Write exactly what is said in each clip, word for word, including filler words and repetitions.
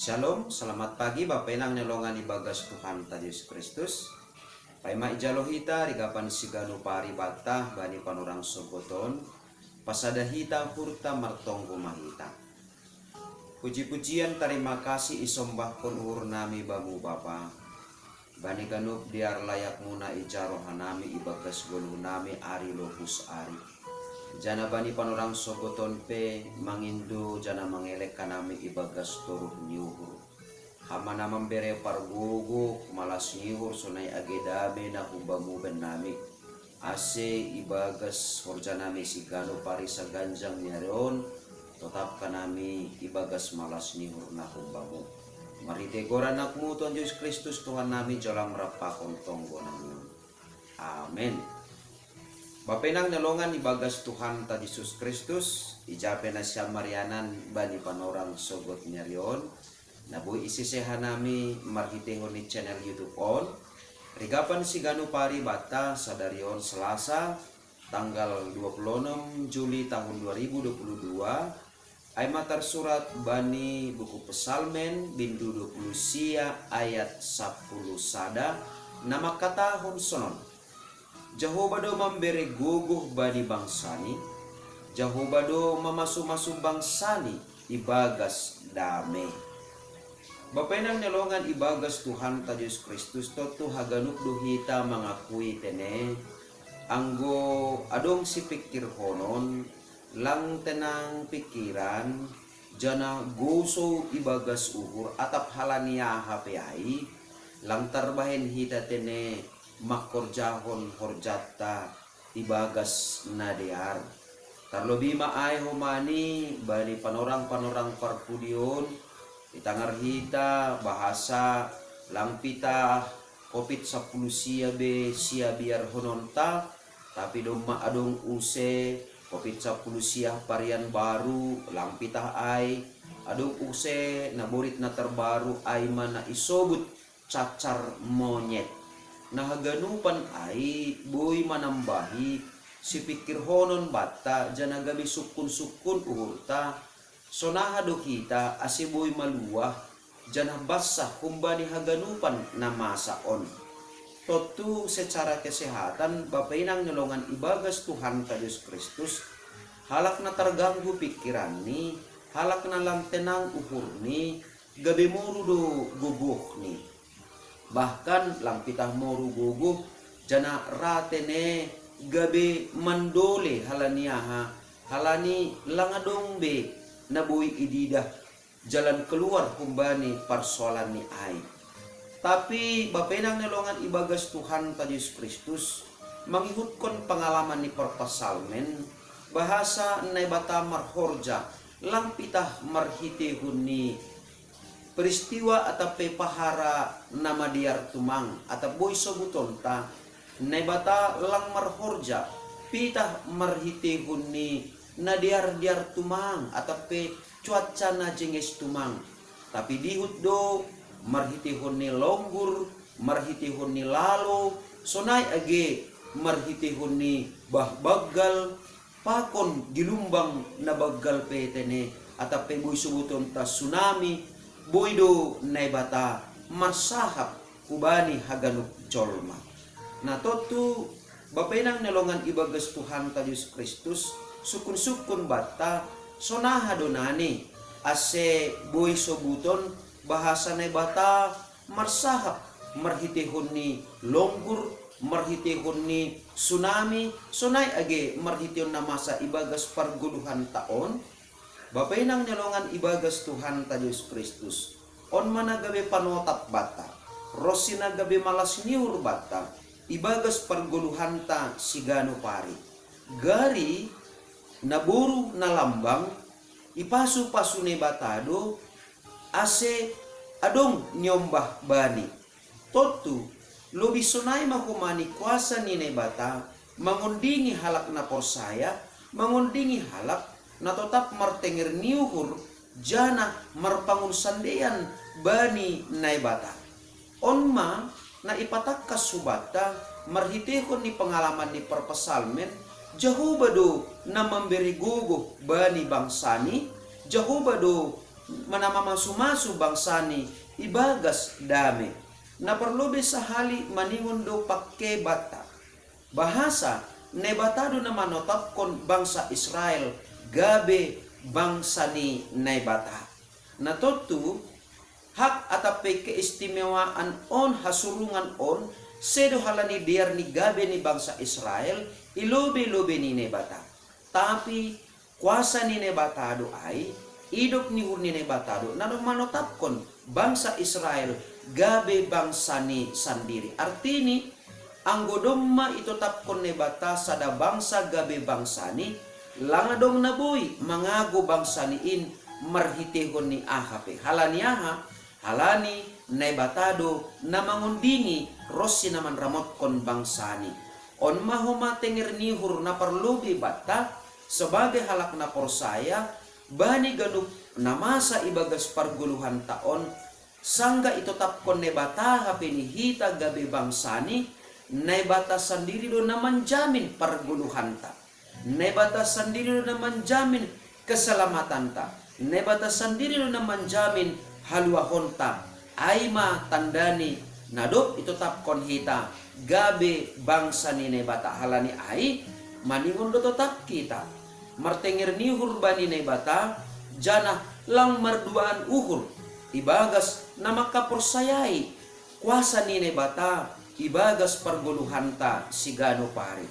Shalom, selamat pagi Bapa Inang ni longan ibagas Tuhan ta Jesus Kristus. Paima ijalo hita rigapan siganu paribata bani panorang sogoton, pasada hita hurta martonggo mahita. Puji-pujian tarima kasih isombahkon uhur nami bamu Bapa. Bani ganup diar layakmuna ija rohanami ibagas goluhnami ari lohus ari. Jana bani panorang sogoton pe mangindo jana mangelek hanami ibagas toruh ni uhur. Hamana mambere pargogo malas ni uhur sonai age dame na humbamu bennami. Ase ibagas horjanami siganu parisa ganjang ni ari on, totap hanami ibagas malas ni uhur na humbamu. Marhite goran anakmu Tuhan Jesus Kristus Tuhan nami jolam rampakon tonggo nami. Amen. Bapa Inang ni longan ibagas Tuhan ta Jesus Kristus, ijape na siamarianan bani panorang sogot ni ari on, na boi isese hanami marhitehon ni channel YouTube on, rigapan siganu paribata sadari on Selasa, tanggal dua puluh enam Juli tahun dua ribu dua puluh dua, ai ma tarsurat bani buku Pesalmen bindu dua puluh sia ayat sapuluh sada, na mangkatahon sonon: Jahowa do mambere gogoh bani bangsani, Jahowa do mamasu-masu bangsani ibagas dame. Bapa Inang ni longan ibagas Tuhan ta Jesus Kristus, tontu haganup do hita mangakui tene, anggo adong sipikirhonon, lang tenang pikiran, jana gosou ibagas uhur atap halani aha pe ai, lang tarbahen hita tene mangkorjahon horjanta ibagas na dear. Tarlobi ma ai homani bani panorang-panorang parpudion, itangar hita bahasa lang pitah covid sapuluh sia be siabiarhononta, tapi domma adong use covid sapuluh sia varian baru lang pitah ai, adong use na borit na terbaru ai ma na isobut cacar monyet. Na haganupan ai boi manambahi sipikirhonon banta jana gabe sungkun-sungkun uhurta, sonaha do hita ase boi maluah janah bansah humbani haganupan na masa on. Tontu secara kesehatan Bapa Inang ni longan ibagas Tuhan ta Jesus Kristus, halak na targanggu pikiranni, halak na lang tenang uhurni, gabe moru do gogohni. Bahkan lang pitah moru gogoh, jana ra tene gabe mandole halani aha, halani lang adong be na boi ididah jalan keluar humbani parsoalan ni ai. Tapi Bapa Inang ni longan ibagas Tuhan ta Jesus Kristus, mangihutkon pangalaman ni parpasalmen, bahasa Naibata marhorja lang pitah marhitehon ni peristiwa atap pe pahara na madear tumang atap boi sobutonta, Naibata lang marhorja pitah marhitehon ni na dear-dear tumang atap pe cuaca na jenges tumang, tapi dihut do marhitehon ni longgur, marhitehon ni lalo, sonai age marhitehon ni bah banggal, pakon gilumbang na banggal pe tene, atap pe boi sobutonta tsunami, boi do Naibata marsahap hubani haganup jolma. Na tontu Bapa Inang ni longan ibagas Tuhan ta Jesus Kristus, sungkun-sungkun banta, sonaha do nani ase boi sobuton bahasa Naibata marsahap marhitehon ni longgur, marhitehon ni tsunami, sonai age marhitehon na masa ibagas pargoluhanta on? Bapa Inang ni longan ibagas Tuhan ta Jesus Kristus, on ma na gabe panotap banta, ronsi na gabe malas ni uhur banta ibagas pargoluhanta siganu pari. Gari na boru na lambang ipasu-pasu Naibata do ase adong niombah bani. Tontu, lobi sonai ma homa ni kuasa ni Naibata mangondingi halak na porsaya, mangondingi halak na totap martenger ni uhur, janah marpangun sandean bani Naibata. On ma na ipatangkas hubanta marhitehon ni pangalaman ni parpasalmen, Jahowa do na mambere gogoh bani bangsani, Jahowa do na mamasu-masu bangsani ibagas dame. Na parlobei sahali maningon do pakke banta. Bahasa, Naibata do na manotapkon bangsa Israel gabe bangsa ni Naibata. Na tontu, hak atap pe keistimewaan on, hasurungan on, sedo halani dear ni gabe ni bangsa Israel i lobei-lobei ni Naibata. Tapi kuasa ni Naibata do ai, idop ni uhur ni Naibata do na manotapkon bangsa Israel gabe bangsa ni sandiri. Artini, anggo domma itotapkon Naibata sada bangsa gabe bangsani, lang adong na boi mangago bangsani in marhiteihon ni aha pe. Halani aha? Halani Naibata do na mangondingi ronsi na manramotkon bangsani. On ma homa tenger ni uhur na parlobei banta, sebagai halak na porsaya, bani ganup na masa ibagas pargoluhanta on, sanggah itotapkon Naibata hape ni hita gabe bangsani, Naibata sandiri do na manjamin pargoluhanta. Naibata sandiri do na manjamin keselamatanta. Naibata sandiri do na manjamin haluahonta. Ai ma tandani na dob itotapkon hita gabe bangsa ni Naibata. Halani ai, maningon do totap hita martenger ni uhur bani Naibata, janah lang marduaan uhur ibagas na mangkaporsayai kuasa ni Naibata ibagas pargoluhanta siganup ari.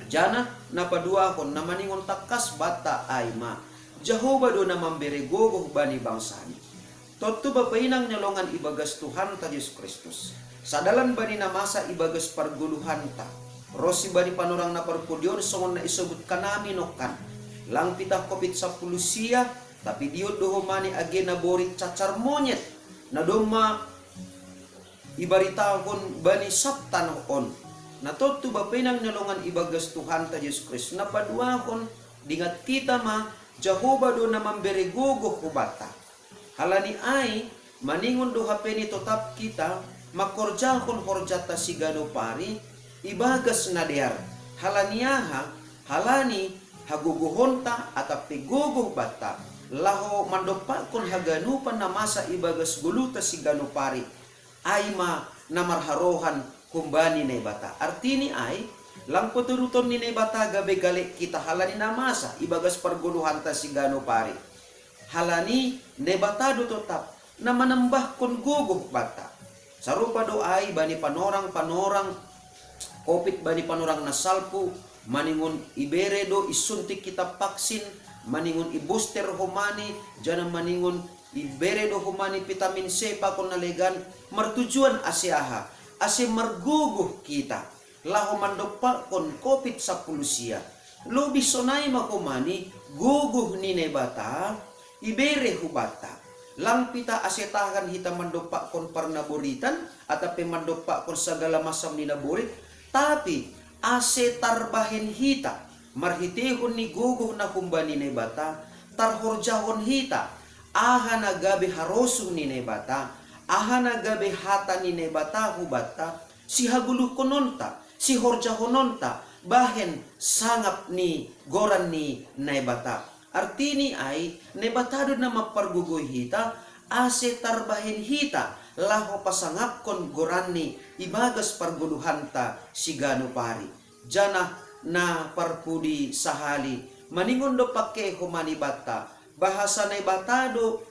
Janah na paduahon na maningon tangkas banta ai ma, Jahowa do na mambere gogoh bani bangsani. Tontu bapa inang ni holongan ibagas Tuhanta Jesus Kristus, sadalan bani na masa ibagas pargoluhanta, ronsi bani panorang na parpudi on songon na isobut hanami nongkan, lang pitah Covid sampulu sia, tapi diot do homa ni age naborit cacar monyet na domma ibaritahon bani sab tanoh on. Na tontu bapa inang ni holongan ibagas Tuhanta Jesus Kristus, na paduahon, dingat hita ma, Jahowa do na mambere gogoh hubanta. Halani ai, maningon do hape ni totap hita mangkorjahon horjanta siganup ari ibagas na dear. Halani aha? Halani hagogohonta atap pe gogoh banta laho mandompakkon haganupan na masa ibagas goluhta siganup ari. Ai ma na marharohan humbani Naibata. Artini ai, lang paturuton ni Naibata gabe gale hita halani na masa ibagas pargoluhanta siganup ari. Halani Naibata do totap na manambahkon gogoh banta. Sarupa do ai bani panorang-panorang Covid, bani panorang na salpu, maningon ibere do isuntik hita vaksin, maningon ibuster homani, janah maningon ibere do homani vitamin C pakon na legan, martujuan ase aha? Ase margogoh hita laho mandompakkon Covid sampulu sia. Lobi sonai ma homani gogoh ni Naibata ibere hubanta. Lang pitah ase tahan hita mandompakkon parnaboritan atap pe mandompakkon sagala macam ni naborit, tapi ase tarbahen hita marhiteihon ni gogoh na humbani Naibata, tarhorjahon hita aha na gabe harosuh ni Naibata, aha na gabe hata ni Naibata hubanta, sihagoluhkononta, sihorjahononta bahen sangap ni goran ni Naibata. Artini ai, Naibata do na mampargogoi hita, ase tarbahen hita laho pasangapkon goranni ibagas pargoluhanta siganup ari. Janah na parpudi sahali, maningon do pakke homani banta, bahasa Naibata do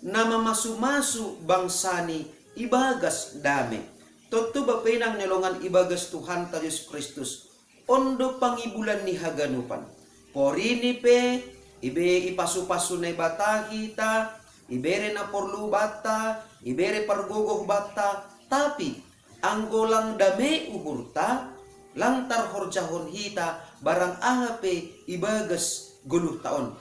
na mamasu-masu bangsani ibagas dame. Tontu bapa inang ni holongan ibagas Tuhanta Jesus Kristus, on do pangibulan ni haganupan. Porini pe, ibe ipasu-pasu Naibata hita, ibere na porlu banta, ibere pargogoh banta, tapi anggo lang dame uhurta, lang tarhorjahon hita barang aha pe ibagas goluhta on.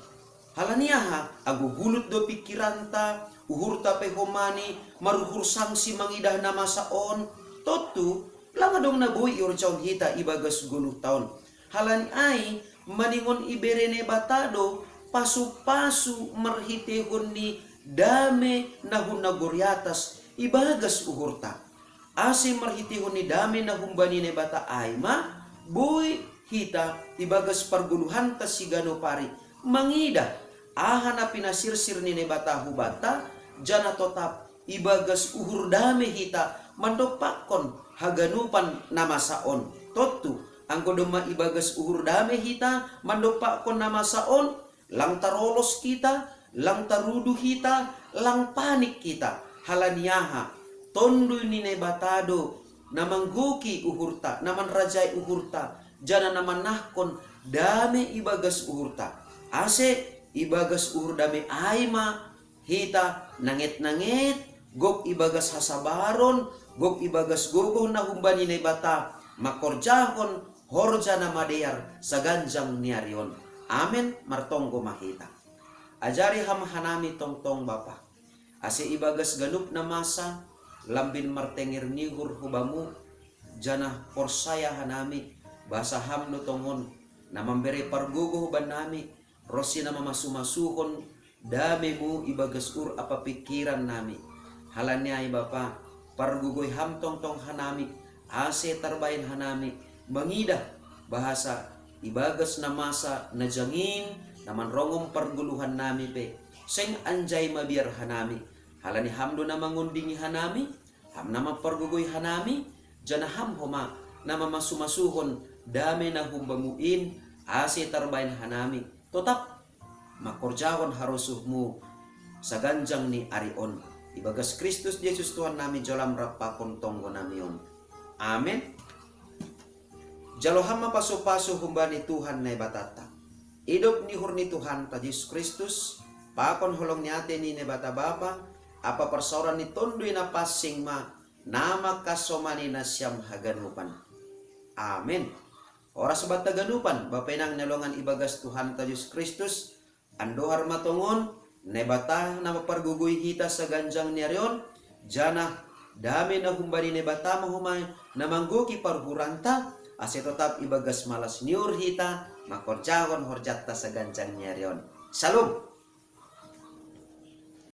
Halani aha? Anggo gulut do pingkiranta, uhurta pe homani maruhur sangsi mangidah na masa on, tontu lang adong na boi ihorjahon hita ibagas goluhta on. Halani ai, maningon ibere Naibata do pasu-pasu marhiteihon ni dame na hun nagori atas ibagas uhurta. Ase marhiteihon ni dame na humbani Naibata ai ma, boi hita ibagas pargoluhanta siganup ari mangidah Aha na pinasirsir ni Naibata hubanta, janah totap ibagas uhur dame hita mandompakkon haganupan na masa on. Tontu, anggo domma ibagas uhur dame hita mandompakkon na masa on, lang tarolos hita, lang tarudu hita, lang panik hita. Halani aha? Tonduy ni Naibata do na manggoki uhurta, na manrajai uhurta, janah na manahkon dame ibagas uhurta. Ase ibagas uhur dame ai ma hita nanget-nanget, gok ibagas hasabaron, gok ibagas gogoh na humbani Naibata, mangkorjahon horja na madear saganjang ni ari on. Amen. Martonggo ma hita. Ajari Ham hanami tongtong, Bapa, ase ibagas ganup na masa lambin martenger ni uhur hu Bamu, janah porsaya hanami, bahasa Ham do tongon na mambere pargogoh bannami, ronsi na mamasu-masuhon dame-Mu ibagas uhur ampa pingkiran nami. Halani ai, Bapa, pargogoi Ham tongtong hanami, ase tarbahen hanami mangidah bahasa ibagas na masa na jangin, na manrongom pargoluhan nami pe seng anjai mabiar hanami. Halani Ham do na mangondingi hanami, Ham na mampargogoi hanami, janah Ham homa na mamasu-masuhon dame na humbamu in, ase tarbahen hanami totap mangkorjahon harosuhmu saganjang ni ari on. Ibagas Kristus Jesus Tuhan nami, jalo Ham rap pakon tonggo nami on. Amen. Jalo Ham ma pasu-pasu humbani Tuhan Naibatanta. Idop ni uhur ni Tuhanta Jesus Kristus, pakon holong ni atei ni Naibata Bapa, ampa parsaoran ni Tonduy Napansing ma na mangkasomani nasiam haganupan. Amen. Horas banta ganupan, Bapa inang na hinaholongan ibagas Tuhanta Jesus Kristus, andohar ma tongon, Naibata na mampargogoi hita saganjang ni ari on, janah dame na humbani Naibata ma homa na manggoki paruhuranta, ase totap ibagas malas ni uhur hita mangkorjahon horjanta saganjang ni ari on. Shalom.